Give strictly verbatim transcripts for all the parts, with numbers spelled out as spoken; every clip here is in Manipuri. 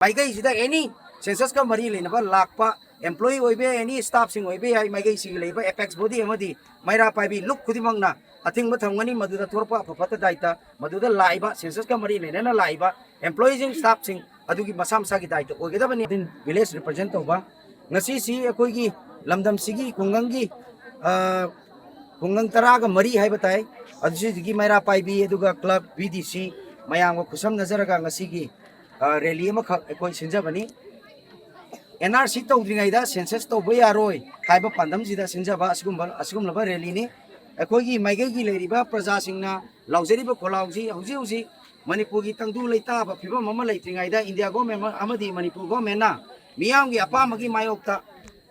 ꯃꯥꯏꯀꯩꯁꯤꯗ ꯑꯦꯅꯤ ꯁꯦꯟꯁꯁꯀ ꯃꯔꯤ ꯂꯩꯅꯕ ꯂꯥꯛꯄ ꯑꯦꯝꯄ꯭ꯂꯣꯌꯤ ꯑꯣꯏꯕ ꯌꯥꯏ, ꯑꯦꯅꯤ ꯁ꯭ꯇꯥꯐꯁꯤꯡ ꯑꯣꯏꯕ ꯌꯥꯏ, ꯃꯥꯏꯀꯩꯁꯤꯒꯤ ꯂꯩꯕ ꯑꯦꯄꯦꯛꯁ ꯕꯣꯗꯤ ꯑꯃꯗꯤ ꯃꯩꯔꯥ ꯄꯥꯏꯕꯤ ꯂꯨꯞ ꯈꯨꯗꯤꯡꯃꯛꯅ ꯑꯊꯤꯡꯕ ꯊꯝꯒꯅꯤ꯫ ꯃꯗꯨꯗ ꯊꯣꯔꯛꯄ ꯑꯐ ꯐꯠꯇ ꯗꯥꯏꯇ, ꯃꯗꯨꯗ ꯂꯥꯛꯏꯕ ꯁꯦꯟꯁꯁꯀ ꯃꯔꯤ ꯂꯩꯅꯅ ꯂꯥꯛꯏꯕ ꯑꯦꯝꯄ꯭ꯂꯣꯌꯤꯁꯤꯡ, ꯁ꯭ꯇꯥꯐꯁꯤꯡ ꯑꯗꯨꯒꯤ ꯃꯁꯥ ꯃꯁꯥꯒꯤ ꯗꯥꯏꯇ ꯑꯣꯏꯒꯗꯕꯅꯤ꯫ ꯚꯤꯂꯦꯖ ꯔꯤꯄ꯭ꯔꯖꯦꯟ ꯇꯧꯕ ꯉꯁꯤꯁꯤ ꯑꯩꯈꯣꯏꯒꯤ ꯂꯝꯗꯝꯁꯤꯒꯤ ꯈꯨꯡꯒꯪꯒꯤ, ꯑ, ꯈꯨꯡꯒꯪ ꯇꯔꯥꯒ ꯃꯔꯤ ꯍꯥꯏꯕ ꯇꯥꯏ꯫ ꯑꯗꯨꯁꯤꯗꯒꯤ ꯃꯩꯔꯥ ꯄꯥꯏꯕꯤ, ꯑꯗꯨꯒ ꯀ꯭ꯂꯕ, ꯚꯤ ꯗꯤ ꯁꯤ ꯃꯌꯥꯝꯒ ꯈꯨꯠꯁꯝꯅꯖꯔꯒ ꯉꯁꯤꯒꯤ, ꯑ, ꯔꯦꯂꯤ ꯑꯃꯈꯛ ꯑꯩꯈꯣꯏ ꯁꯤꯟꯖꯕꯅꯤ꯫ ꯑꯦꯟ ꯑꯥꯔ ꯁꯤ ꯇꯧꯗ꯭ꯔꯤꯉꯩꯗ ꯁꯦꯟꯁꯁ ꯇꯧꯕ ꯌꯥꯔꯣꯏ ꯍꯥꯏꯕ ꯄꯥꯟꯗꯝꯁꯤꯗ ꯁꯤꯟꯖꯕ ꯑꯁꯤꯒꯨꯝꯕ, ꯑꯁꯤꯒꯨꯝꯂꯕ ꯔꯦꯂꯤꯅꯤ꯫ ꯑꯩꯈꯣꯏꯒꯤ ꯃꯥꯏꯀꯩꯒꯤ ꯂꯩꯔꯤꯕ ꯄ꯭ꯔꯖꯥꯁꯤꯡꯅ ꯂꯥꯎꯖꯔꯤꯕ ꯈꯣꯜꯂꯥꯎꯁꯤ ꯍꯧꯖꯤꯛ ꯍꯧꯖꯤꯛ ꯃꯅꯤꯄꯨꯔꯒꯤ ꯇꯪꯗꯨ ꯂꯩꯇꯥꯕ ꯐꯤꯕꯝ ꯑꯃ ꯂꯩꯇ꯭ꯔꯤꯉꯩꯗ ꯏꯟꯗꯤꯌꯥ ꯒꯣꯔꯃꯦꯟ ꯑꯃꯗꯤ ꯃꯅꯤꯄꯨꯔ ꯒꯣꯔꯃꯦꯟꯅ ꯃꯤꯌꯥꯝꯒꯤ ꯑꯄꯥꯝꯕꯒꯤ ꯃꯥꯌꯣꯛꯇ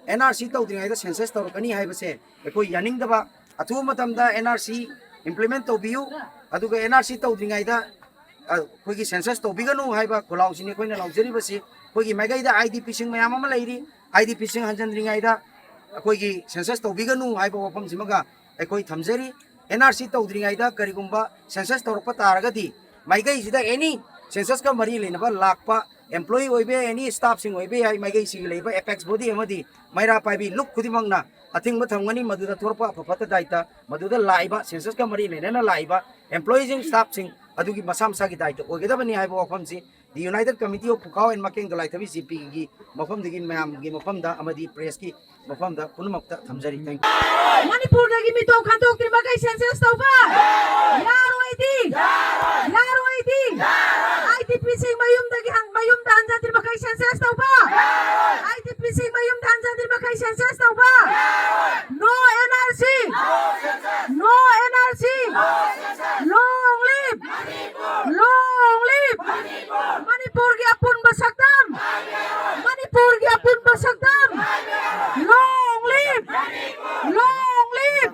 ꯑꯦꯟ ꯑꯥꯔ ꯁꯤ ꯇꯧꯗ꯭ꯔꯤꯉꯩꯗ ꯁꯦꯟꯁꯁ ꯇꯧꯔꯛꯀꯅꯤ ꯍꯥꯏꯕꯁꯦ ꯑꯩꯈꯣꯏ ꯌꯥꯅꯤꯡꯗꯕ꯫ ꯑꯊꯨꯕ ꯃꯇꯝꯗ ꯑꯦꯟ ꯑꯥꯔ ꯁꯤ ꯏꯝꯄ꯭ꯂꯤꯃꯦꯟ ꯇꯧꯕꯤꯌꯨ, ꯑꯗꯨꯒ ꯑꯦꯟ ꯑꯥꯔ ꯁꯤ ꯇꯧꯗ꯭ꯔꯤꯉꯩꯗ, ꯑ, ꯑꯩꯈꯣꯏꯒꯤ ꯁꯦꯟꯁꯁ ꯇꯧꯕꯤꯒꯅꯨ ꯍꯥꯏꯕ ꯈꯣꯜꯂꯥꯎꯁꯤꯅꯤ ꯑꯩꯈꯣꯏꯅ ꯂꯥꯎꯖꯔꯤꯕꯁꯤ꯫ ꯑꯩꯈꯣꯏꯒꯤ ꯃꯥꯏꯀꯩꯗ ꯑꯥꯏ ꯗꯤ ꯄꯤꯁꯤꯡ ꯃꯌꯥꯝ ꯑꯃ ꯂꯩꯔꯤ꯫ ꯑꯥꯏ ꯗꯤ ꯄꯤꯁꯤꯡ ꯍꯟꯖꯤꯟꯗ꯭ꯔꯤꯉꯩꯗ ꯑꯩꯈꯣꯏꯒꯤ ꯁꯦꯟꯁꯁ ꯇꯧꯕꯤꯒꯅꯨ ꯍꯥꯏꯕ ꯋꯥꯐꯝꯁꯤꯃꯒ ꯑꯩꯈꯣꯏ ꯊꯝꯖꯔꯤ꯫ ꯑꯦꯟ ꯑꯥꯔ ꯁꯤ ꯇꯧꯗ꯭ꯔꯤꯉꯩꯗ ꯀꯔꯤꯒꯨꯝꯕ ꯁꯦꯟꯁꯁ ꯇꯧꯔꯛꯄ ꯇꯥꯔꯒꯗꯤ, ꯃꯥꯏꯀꯩꯁꯤꯗ ꯑꯦꯅꯤ ꯁꯦꯟꯁꯁꯀ ꯃꯔꯤ ꯂꯩꯅꯕ ꯂꯥꯛꯄ ꯑꯦꯝꯄ꯭ꯂꯣꯌꯤ ꯑꯣꯏꯕ ꯌꯥꯏ, ꯑꯦꯅꯤ ꯁ꯭ꯇꯥꯐꯁꯤꯡ ꯑꯣꯏꯕ ꯌꯥꯏ, ꯃꯥꯏꯀꯩꯁꯤꯒꯤ ꯂꯩꯕ ꯑꯦꯄꯦꯛꯁ ꯕꯣꯗꯤ ꯑꯃꯗꯤ ꯃꯩꯔꯥ ꯄꯥꯏꯕꯤ ꯂꯨꯞ ꯈꯨꯗꯤꯡꯃꯛꯅ ꯑꯊꯤꯡꯕ ꯊꯝꯒꯅꯤ꯫ ꯃꯗꯨꯗ ꯊꯣꯔꯛꯄ ꯑꯐ ꯐꯠꯇ ꯗꯥꯏꯇ, ꯃꯗꯨꯗ ꯂꯥꯛꯏꯕ ꯁꯦꯟꯁꯁꯀ ꯃꯔꯤ ꯂꯩꯅꯅ ꯂꯥꯛꯏꯕ ꯑꯦꯝꯄ꯭ꯂꯣꯌꯤꯁꯤꯡ, ꯁ꯭ꯇꯥꯐꯁꯤꯡ ꯑꯗꯨꯒꯤ ꯃꯁꯥ ꯃꯁꯥꯒꯤ ꯗꯥꯏꯇ ꯑꯣꯏꯒꯗꯕꯅꯤ ꯍꯥꯏꯕ ꯋꯥꯐꯝꯁꯤ The United Committee of Phukhao and Makeng Dolaithabi, G ꯄꯤꯒꯤ ꯃꯐꯝꯗꯒꯤ, ꯃꯌꯥꯝꯒꯤ ꯃꯐꯝꯗ ꯑꯃꯗꯤ ꯄ꯭ꯔꯦꯁꯀꯤ ꯃꯐꯝꯗ ꯄꯨꯝꯅꯃꯛꯇ ꯊꯝꯖꯔꯤ꯫ Thank you. ꯃꯅꯤꯄꯨꯔꯗꯒꯤ ꯃꯤꯇꯣꯞ ꯈꯟꯗꯣꯛꯇ꯭ꯔꯤ ꯃꯈꯩ ꯁꯦꯟꯁꯁ ꯇꯧꯕ ꯌꯥꯔꯣꯏꯗꯤ, ꯌꯥꯔꯣꯏꯗꯤ꯫ ꯑꯥꯏ ꯗꯤ ꯄꯤꯁꯤꯡ ꯃꯌꯨꯝꯗꯒꯤ ꯍꯟ-, ꯃꯌꯨꯝꯗ ꯍꯟꯖꯟꯗ꯭ꯔꯤ ꯃꯈꯩ ꯁꯦꯟꯁꯁ ꯇꯧꯕ, ꯑꯥꯏ ꯗꯤ ꯄꯤꯁꯤꯡ ꯃꯌꯨꯝꯗ ꯍꯟꯖꯟꯗ꯭ꯔꯤ ꯃꯈꯩ ꯁꯦꯟꯁꯁ ꯇꯧꯕ꯫ No N R C, no N R C, long live, long live. ꯃꯅꯤꯄꯨꯔꯒꯤ ꯑꯄꯨꯟꯕ ꯁꯛꯇꯝ, ꯃꯅꯤꯄꯨꯔꯒꯤ ꯑꯄꯨꯟꯕ ꯁꯛꯇꯝ꯫ Long live, long live.